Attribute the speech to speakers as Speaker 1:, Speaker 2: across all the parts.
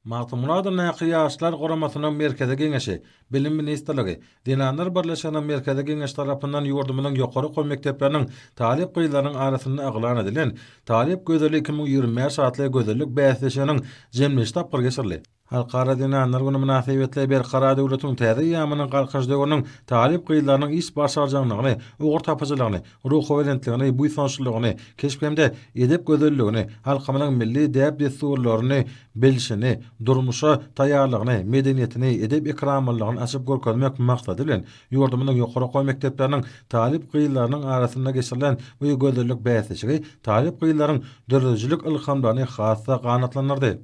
Speaker 1: Magtymguly adyndaky Ýaşlar guramasynyň Merkezi Geňeşi, Bilim ministrligi, Zenanlar birleşiginiň Merkezi Geňeşi tarapyndan ýurdumyzyň ýokary okuw mekdepleriniň talyp gyzlarynyň arasynda yglan edilen Talyp gözeli 2025 atly gözellik bäsleşiginiň jemleýji tapgyry geçirildi. Halkara zenanlar güni mynasybetli Berkarar döwletiň täze eýýamynyň Galkynyş döwrüniň talyp gyzlarynyň iş başarjaňlygyny, ugurtapyjylygyny, ruhubelentligini, buýsançlylygyny, keşp hem-de edep gözelligini, halkymyzyň milli däp-dessurlaryny bilşini, durmuşa taýýarlygyny, medeniýetini, edep-ekramlylygyny açyp görkezmek maksady bilen, ýurdumyzyň ýokary okuw mekdepleriniň talyp gyzlarynyň arasynda geçirilen bu gözellik bäsleşigi talyp gyzlaryň döredijilik ylhamlaryny has-da ganatlandyrdy.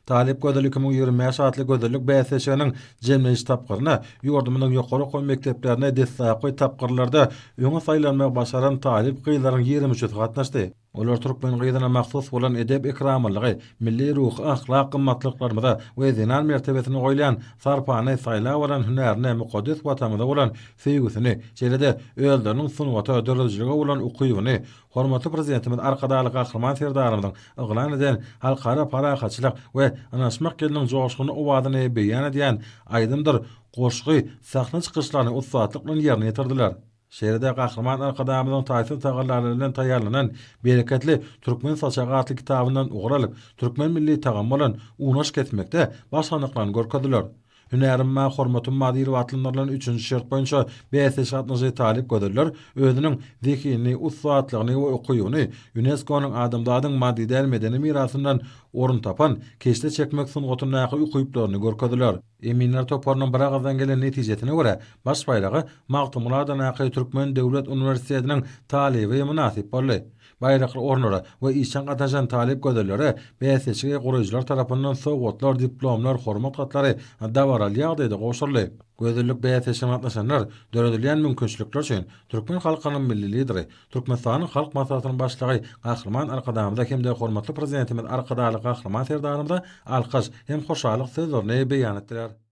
Speaker 1: Talyp gözel 2025 atly gözellik bäsleşiginiň jemleýji tapgyryna ýurdumyzyň ýokary okuw mekdeplerinde deslapky tapgyrlarda öňe saýlanmagy başaran talyp gyzlaryň ýigrimi üçüsi gatnaşdy. Olar türkmen gyzyna mahsus bolan edep-ekramlylygy, milli ruhy-ahlak gymmatlyklarymyza we zenan mertebesine goýulýan sarpany, saýlap alan hünärine, mukaddes Watanymyza bolan söýgüsini, şeýle-de özleriniň sungata, döredijilige bolan ukybyny Hormatly Prezidentimiz Arkadagly Gahryman Serdarymyzyň yglan eden Halkara parahatçylyk we ynanyşmak ýylynyň joşgunly owazyny beýan edýän aýdymdyr goşgy, sahna çykyşlaryny ussatlyk bilen ýerine ýetirdiler. Şeýle-de Gahryman Arkadagymyzyň taýsyz tagallalary bilen taýýarlanan Bereketli türkmen saçagy atly kitabyndan ugur alyp, türkmen milli tagamy bolan unaş kesmekde başarnyklaryny görkezdiler. Hünärim bar, hormatym bar diýlip atlandyrylan üçünji şert boýunça bäsleşige gatnaşyjy talyp gözeller özüniň zehinini, ussatlygyny we ukybyny ÝUNESKO-nyň adamzadyň maddy däl medeni mirasyndan orun tapan keşde çekmek sungatyndaky ukyplaryny görkezdiler. Eminler toparynyň biragyzdan gelen netijesine görä, baş baýraga Magtymguly adyndaky Türkmen döwlet uniwersitetiniň talyby mynasyp boldy. Baýrakly orunlara we işjeň gatnaşan talyp gözellere bäsleşigi guraýjylar tarapyndan sowgatlar, diplomlar, hormat hatlary dabaraly ýagdaýda gowşuryldy. Gözellik bäsleşigine gatnaşanlar döredilýän mümkinçilikler üçin türkmen halkynyň Milli Lideri, Türkmenistanyň Halk Maslahatynyň Başlygy Gahryman Arkadagymyza hem-de hormatly Prezidentimiz Arkadagly Gahryman Serdarymyza alkyş hem hoşallyk sözlerini beýan etdiler.